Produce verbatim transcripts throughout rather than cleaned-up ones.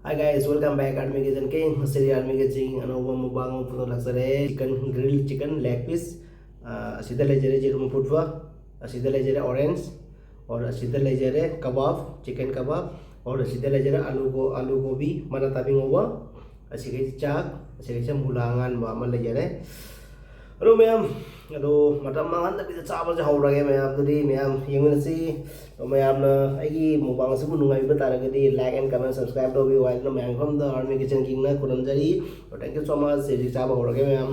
Hi guys, welcome back Army Kitchen King. ꯉꯁꯤꯗꯤ Army Kitchen King ꯑꯅꯧꯕ mukbang ꯑꯃ ꯄꯨꯊꯣꯛꯂꯛꯆꯔꯦ꯫ Chicken, grilled chicken leg piece. ꯑꯥ, ꯑꯁꯤꯗ ꯂꯩꯖꯔꯦ ꯌꯦꯔꯨꯝ ꯑꯐꯨꯠꯄ, ꯑꯁꯤꯗ ꯂꯩꯖꯔꯦ orange, or ꯑꯁꯤꯗ ꯂꯩꯖꯔꯦ kebab, chicken kebab, or ꯑꯁꯤꯗ ꯂꯩꯖꯔꯦ ꯑꯂꯨ ꯀꯣ-, ꯑꯂꯨ ꯀꯣꯕꯤ ꯃꯅꯥ ꯇꯥꯕꯤ ꯉꯧꯕ, ꯑꯁꯤꯈꯩꯁꯦ ꯆꯥꯛ, ꯑꯁꯤꯈꯩꯁꯦ ꯃꯨꯂꯥ ꯑꯉꯥꯟꯕ ꯑꯃ ꯂꯩꯖꯔꯦ꯫ ꯑꯗꯣ ꯃꯌꯥꯝ, ꯑꯗꯣ ꯃꯇꯝ ꯃꯥꯡꯍꯟꯗꯕꯤꯗ ꯆꯥꯕꯁꯦ ꯍꯧꯔꯒꯦ ꯃꯌꯥꯝ꯫ ꯑꯗꯨꯗꯤ ꯃꯌꯥꯝ ꯌꯦꯡꯃꯤꯟꯅꯁꯤ꯫ ꯑꯗꯣ ꯃꯌꯥꯝꯅ ꯑꯩꯒꯤ mukbang ꯑꯁꯤꯕꯨ ꯅꯨꯡꯉꯥꯏꯕꯤꯕ ꯇꯥꯔꯒꯗꯤ like and comment subscribe ꯇꯧꯕꯤꯌꯨ ꯍꯥꯏꯗꯅ ꯃꯌꯥꯝꯒꯤ ꯃꯐꯝꯗ Army Kitchen Kingꯅ ꯈꯨꯔꯨꯝꯖꯔꯤ꯫ ꯑꯗꯣ thank you so much꯫ ꯍꯧꯖꯤꯛ ꯆꯥꯕ ꯍꯧꯔꯒꯦ ꯃꯌꯥꯝ꯫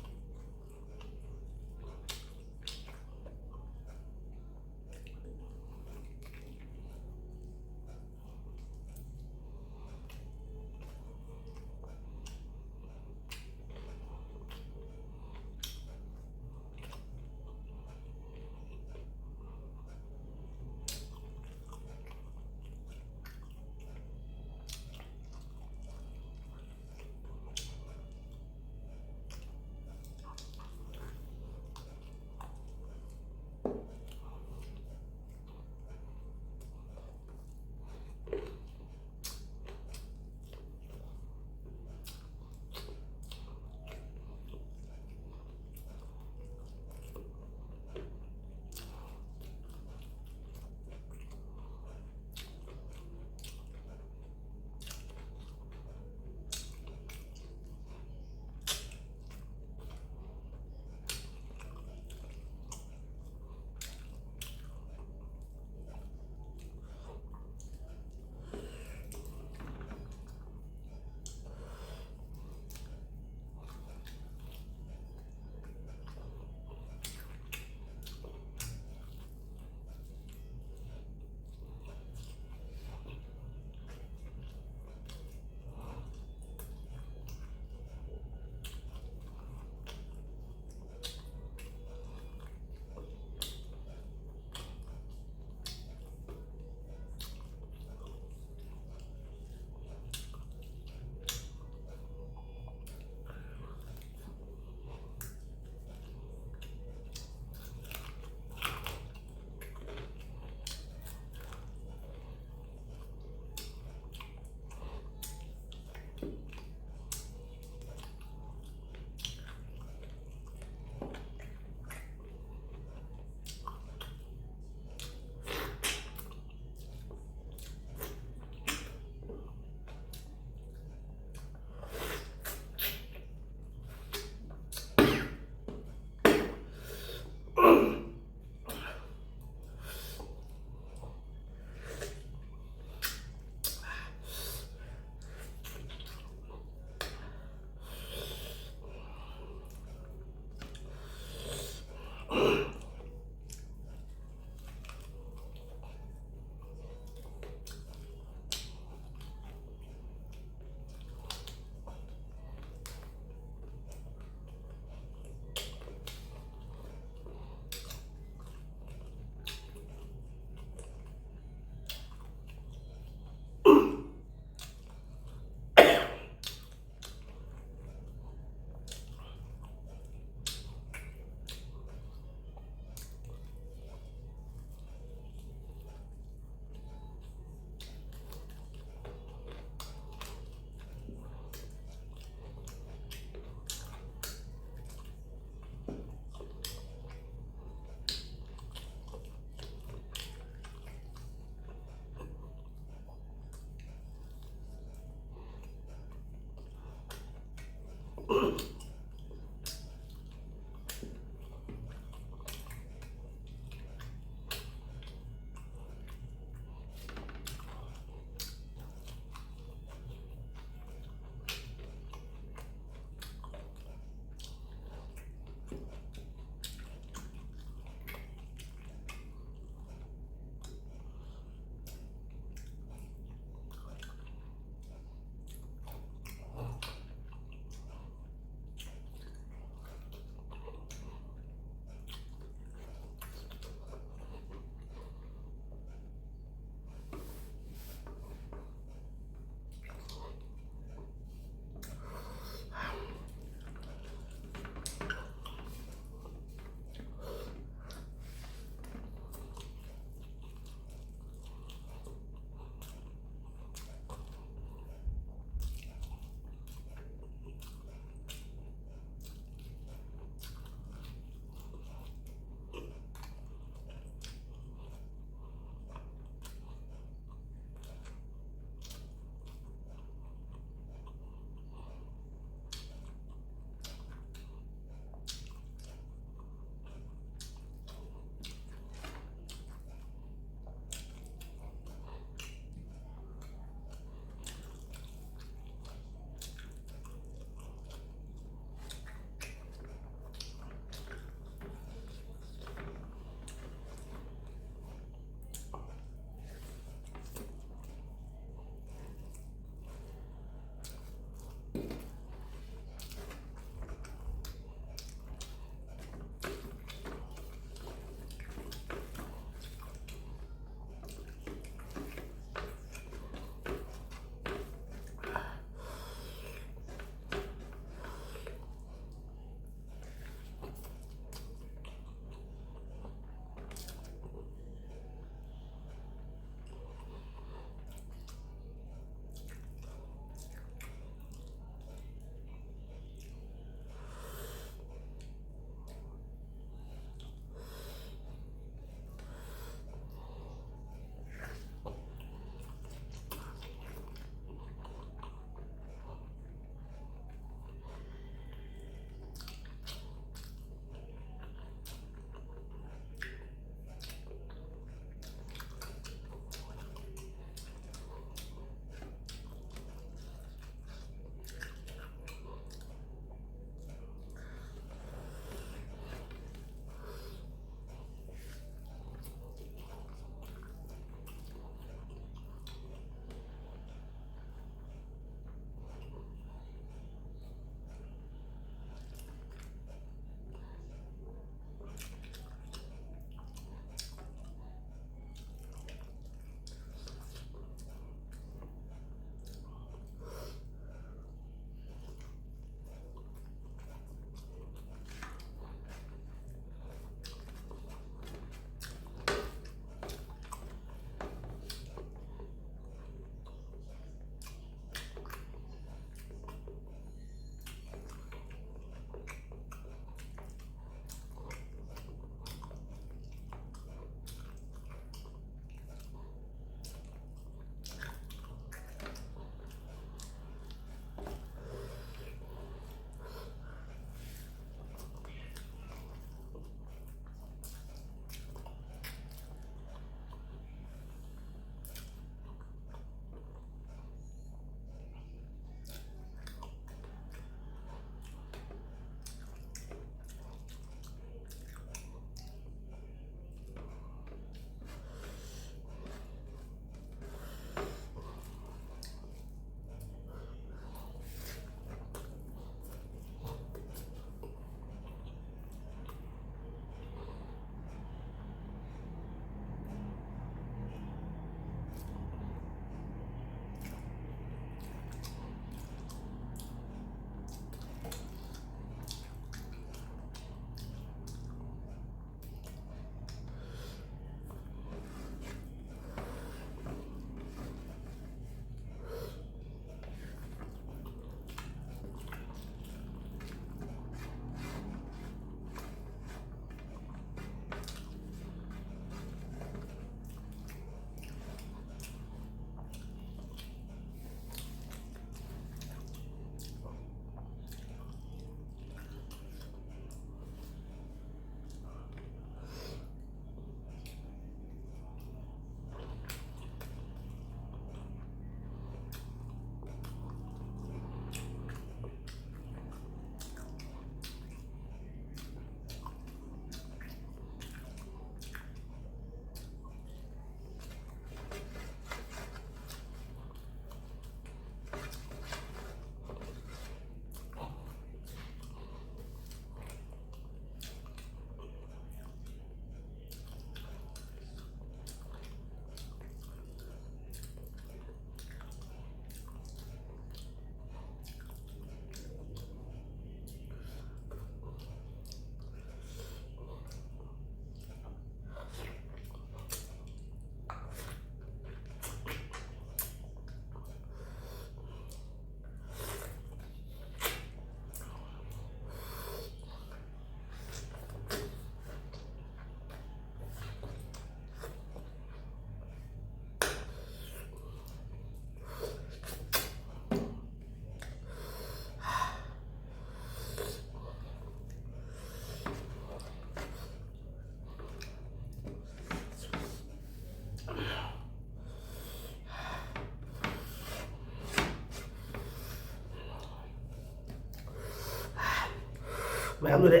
ꯃꯌꯥꯝꯗꯨꯗꯤ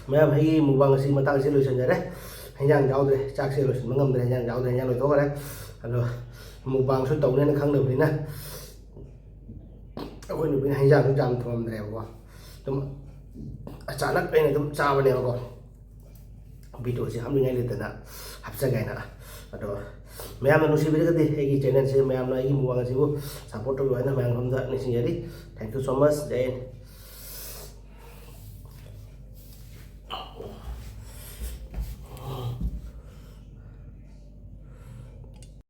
ꯃꯌꯥꯝ, ꯑꯩꯒꯤ mukbang ꯑꯁꯤ ꯃꯇꯥꯡꯁꯤ ꯂꯣꯏꯁꯤꯟꯖꯔꯦ꯫ ꯍꯤꯟꯖꯥꯡ ꯌꯥꯎꯗ꯭ꯔꯦ, ꯆꯥꯛꯁꯦ ꯂꯣꯏꯁꯤꯟꯕ ꯉꯝꯗ꯭ꯔꯦ, ꯍꯤꯟꯖꯥꯡ ꯌꯥꯎꯗ꯭ꯔꯦ, ꯍꯤꯟꯖꯥꯡ ꯂꯣꯏꯊꯣꯛꯈ꯭ꯔꯦ꯫ ꯑꯗꯣ mukbangꯁꯨ ꯇꯧꯅꯦꯅ ꯈꯪꯗꯕꯅꯤꯅ ꯑꯩꯈꯣꯏ ꯅꯨꯄꯤꯅ ꯍꯤꯟꯖꯥꯡꯁꯨ ꯌꯥꯝ ꯊꯣꯡꯉꯝꯗ꯭ꯔꯦꯕꯀꯣ꯫ ꯑꯗꯨꯝ ꯑꯆꯥꯅꯛ ꯑꯩꯅ ꯑꯗꯨꯝ ꯆꯥꯕꯅꯦꯕꯀꯣ꯫ Videoꯁꯤ ꯍꯥꯞꯅꯤꯡꯉꯥꯏ ꯂꯩꯇꯅ ꯍꯥꯞꯆꯒꯦ ꯍꯥꯏꯅ꯫ ꯑꯗꯣ ꯃꯌꯥꯝꯅ ꯅꯨꯡꯁꯤꯕꯤꯔꯒꯗꯤ ꯑꯩꯒꯤ channelꯁꯦ, ꯃꯌꯥꯝꯅ ꯑꯩꯒꯤ mukbang ꯑꯁꯤꯕꯨ support ꯇꯧꯕꯤꯌꯨ ꯍꯥꯏꯅ ꯃꯌꯥꯝ ꯃꯐꯝꯗ ꯅꯤꯡꯁꯤꯡꯖꯔꯤ꯫ Thank you so much꯫ ꯖꯩ Hind.